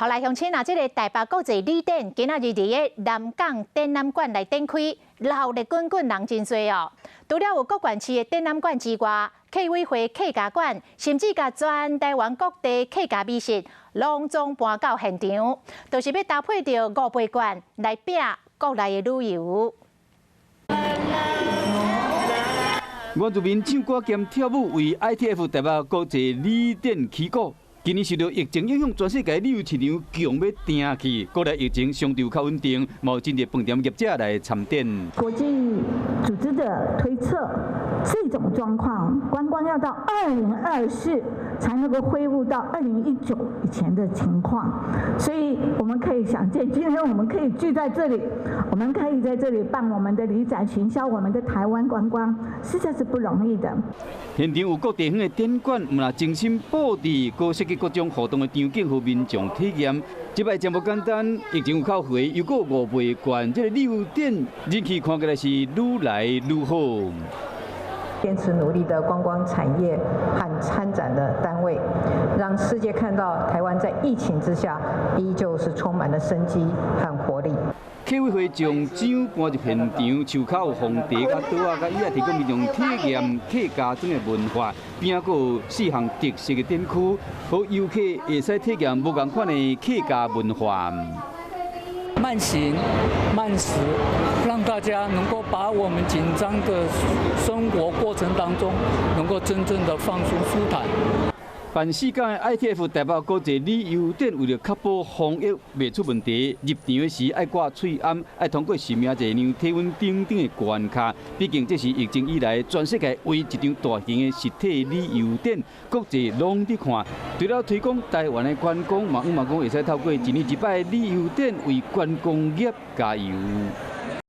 好來，鄉親啊，這個台北國際旅展今仔日佇个南港展覽館來展開，熱鬧滾滾，人真濟哦。除了有各縣市的展覽館之外，客委會客家館，甚至共全台灣各地客家美食，攏總搬到現場，就是欲搭配著五倍券來拼國內的旅遊。原住民唱歌兼跳舞，為 ITF 台北國際旅展起鼓。今年受著疫情影響，全世界旅遊市場強欲定去，國內疫情相對較穩定，嘛有真濟飯店業者來參展。國際組織的推測，這種狀況觀光要到2024才能夠恢復到2019以前的情況，所以我們可以想見，今天我們可以聚在這裡，我們可以在這裡辦我們的旅展，行銷我們的台灣觀光，實在是不容易的。現場有各地方的展館，嘛精心佈置，閣設計各種活動的場景，予民眾體驗。這擺真無簡單，疫情有較回，又閣五倍券，這個旅遊展人氣看起來是愈來愈好。堅持努力的觀光產業和參展的單位，讓世界看到台灣在疫情之下依舊是充滿了生機和活力。客委會將展搬入現場，樹跤有紅茶、佮桌仔、佮椅仔，提供民眾體驗客家莊的文化。邊仔閣有四項特色的展區，予遊客會使體驗無仝款的客家文化。慢行慢食，讓大家能夠把我們緊張的生活過程當中，能夠真正的放鬆舒坦。辦4天的 ITF 台北國際旅遊展，為著確保防疫袂出問題，入場的時愛掛喙罨，愛通過實名制量體溫等等的關卡。畢竟這是疫情以來全世界唯一一場大型的實體旅遊展，國際攏佇看。除了推廣台灣的觀光，嘛向望講會使透過一年一擺旅遊展為觀光業加油。